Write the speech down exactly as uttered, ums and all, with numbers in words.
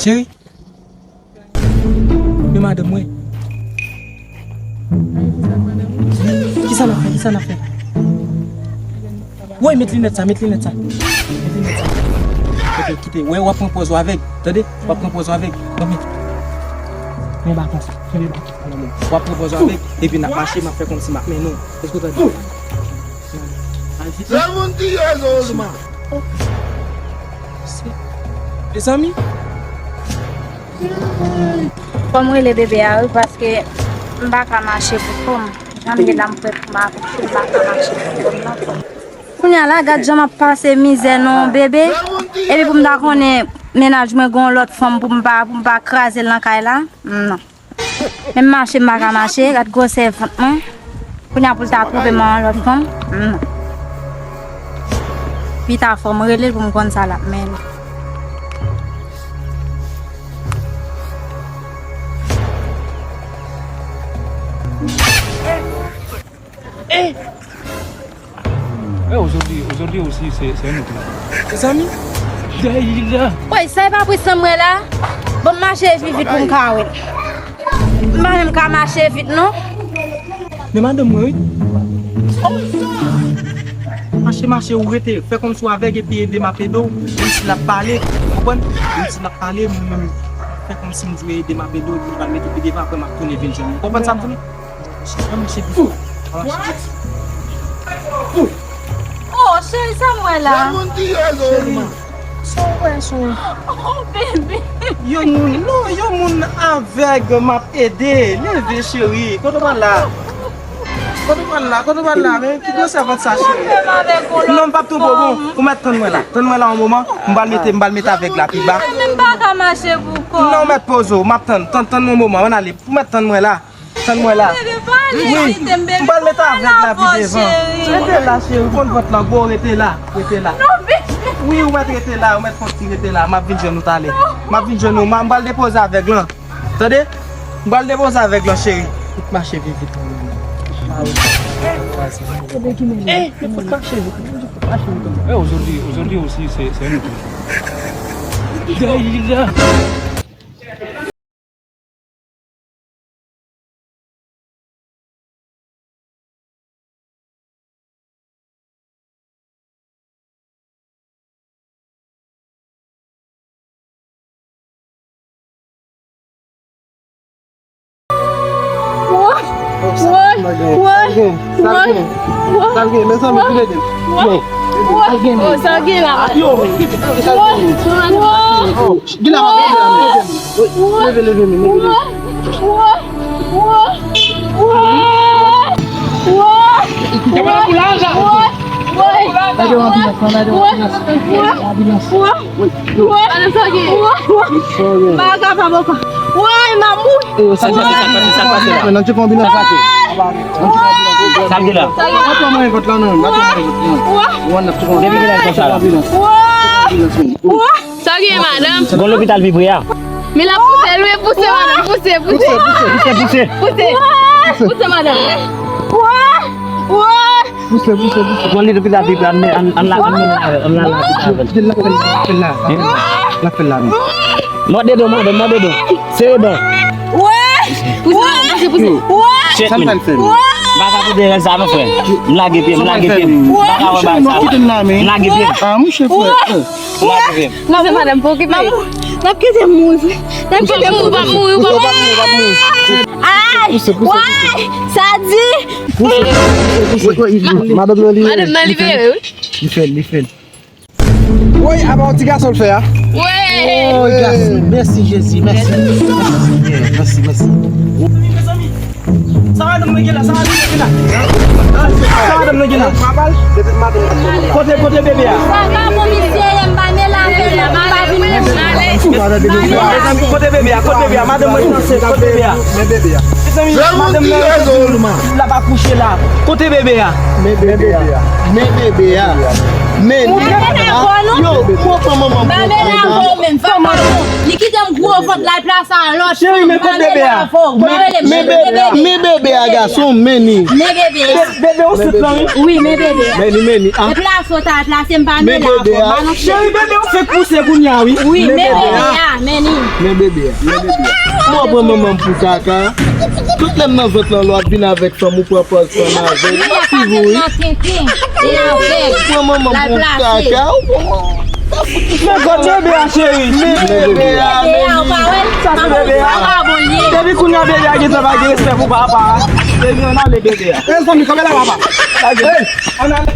Cheri. Men madanm mwen. Kisa n ap fè? Kisa n ap fè? Woy, met linèt sa, met linèt sa. Met linèt sa. Ok, kite. Woy, w ap pran pòz ou avèg. Tande? W ap pran pòz ou avèg. Donk, men. Men baton sa. Men baton sa. W ap pran pòz ou avèg. Epi n ap mache, m ap fè kòmsi m ap mennen w. Èske w tande? Al vit. Sè moun ki ye zolman. Mezanmi. Fò m rele bebe a wi, paske m pa ka mache pou kò m. Jan m ye la, m prè pou m akouche, m pa ka mache pou kò m non. Kounye a la, gad jan m ap pase mizè non, bebe. Epi pou m ta konnen mennaj mwen gon lòt fanm pou m pa, pou m pa kraze l nan kay la. Non. Menm mache m pa ka mache, gad gwosè vant mwen. Kounye a pou l ta twonpe m a yon lòt fanm. Hmm. Pita fò m rele l pou m konn sa l ap mennen. Eh! Eh, aujourd'hui, aujourd'hui aussi, c'est, c'est un autre. Mezanmi, dèyè li la. Woy, sa e pa pri sanm mwen la? Bon, m mache vit vit pou m ka wè l. M pa menm ka mache vit, non. Men madanm mwen, wi. Oh! Mache, mache, ou rete. Fè kòmsi w avèg epi ede m ap ede w. Menm si l ap pale, ou konprann? Menm si l ap pale, mwen menm, fè kòmsi m di w ede m ap ede w, epi m pral mete w pi devan, apre m ap tounen vin jwenn ou. Ou konprann sa m di w? Oh, cheri, sa m wè la? Cheri, sa w wè sou... Oh, bebe. Yon moun, non, yon moun avèg m ap ede. Leve, cheri. Kote w pral la? Kote w pral la? Kote w pral la? Men ki gwosè vant sa, cheri? Non, m p ap twonpe w, bon. Ou mèt tann mwen la. Tann mwen la yon moman. M pral mete, m pral mete avèg la pi ba. Mwen menm pa ka mache pou kò m. Non, ou mèt poze w. M ap tann. Tann, tann yon moman. Ann ale. Ou mèt tann mwen la. Tann mwen la. Wi, m pral mete avèg la pi devan. Rete la, cheri. Ou konn vant lan gwo, rete la. Rete la. Wi, ou mèt rete la, ou mèt fè yon ti rete la. M ap vin jwenn ou talè. M ap vin jwenn ou. M pral depoze avèg lan. Tande? M pral depoze avèg lan, cheri. Fout mache vit vit. Eh, men fout mache vit. Fout mache vit. Eh, aujourd'hui, aujourd'hui aussi, c'est, c'est un autre. Dèyè li la. Woy, woy, woy, woy, woy. Sa gen, mezanmi, ki lede? Woy, woy, sa gen la. Woy, woy. Gen la, pa gen la, men. Leve, leve, men, leve. Gade yon anbilans, non, gade yon anbilans. Anbilans. Woy, woy. Woy, m pa kapab ankò. Woy, m ap mouri. Sa k pase, sa k pase, sa k pase la? Nan ti anbilans pase. Sa k gen la? Depi kilè l konsa la? Sa gen, madanm? Gon lopital pi pre a. Men l ap pouse l, wi, pouse, madanm, pouse, pouse. Pouse, pouse, pouse. Pouse. Pouse, madanm. Pouse, pouse, pouse. Gon lopital pi pre, ann, ann, ann la, ann la, ann la, ann la. L ap fè l la, l ap fè l la, men. Mòde do, madanm, mòde do. Sere dan. Pouse, pouse, pouse. Shit, man. M pa ka tande rès sa non, frè. M lage pye m, m lage pye m. M pa ka wè bagay sa. M lage pye m. Ah, mouche, frè. M lage pye m. Pouse, madanm, pa okipe. N ap kite m mouri. N ap kite m mouri. Ou p ap mouri, ou p ap mouri. Ay! Woy! Sa di! Pouse, pouse, pouse. Madanm nan li... Madanm nan libere, wi. Li fè l, li fè l. Woy, apa yon ti gason l fè a? Woy! Oh, gason. Mèsi, Jezi. Mèsi. Mèsi, Senyè. Mèsi, mèsi. Sa madanm nan gen la? Sa madanm nan gen la? Sa madanm nan gen la? Kote, kote bebe a? Vagabon misye ye, m pa mele avè l, m pa vin mele. Mezanmi, kote bebe a? Kote bebe a? Madanm mwen ansent, kote bebe a? Men bebe a. Mezanmi, madanm nan ansent, l ap akouche la. Kote bebe a? Men bebe a. Men bebe a. Men, yo, pran manman m pou kaka. Li kite m gwo vant la, l plase a lòt. Cheri, men kot bebe a? Men, men bebe, men bebe a, gason, men ni. Men bebe a. Bebe ou sot lan, wi. Wi, men bebe a. Men ni, men ni. Ah. E plase w ta plase m pa men la avè w. Cheri, bebe ou fèk pouse kounye a, wi. Wi, men bebe a, men ni. Men bebe a. Men bebe a. Mwen pran manman m pou kaka. Tout lè m nan vant lan, lò ap vin avèk fanm ou pran pòz fanm avè l. Wi, ap viv ou, wi. Pran manman m pou kaka. Ou pran manman. Men gòt bebe a, cheri. Men bebe a, men sa se bebe a. Depi kounye a bebe a gentan pa gen respè pou papa a. Depi ann ale bebe a. Mezanmi, kanpe la papa. Ann ale.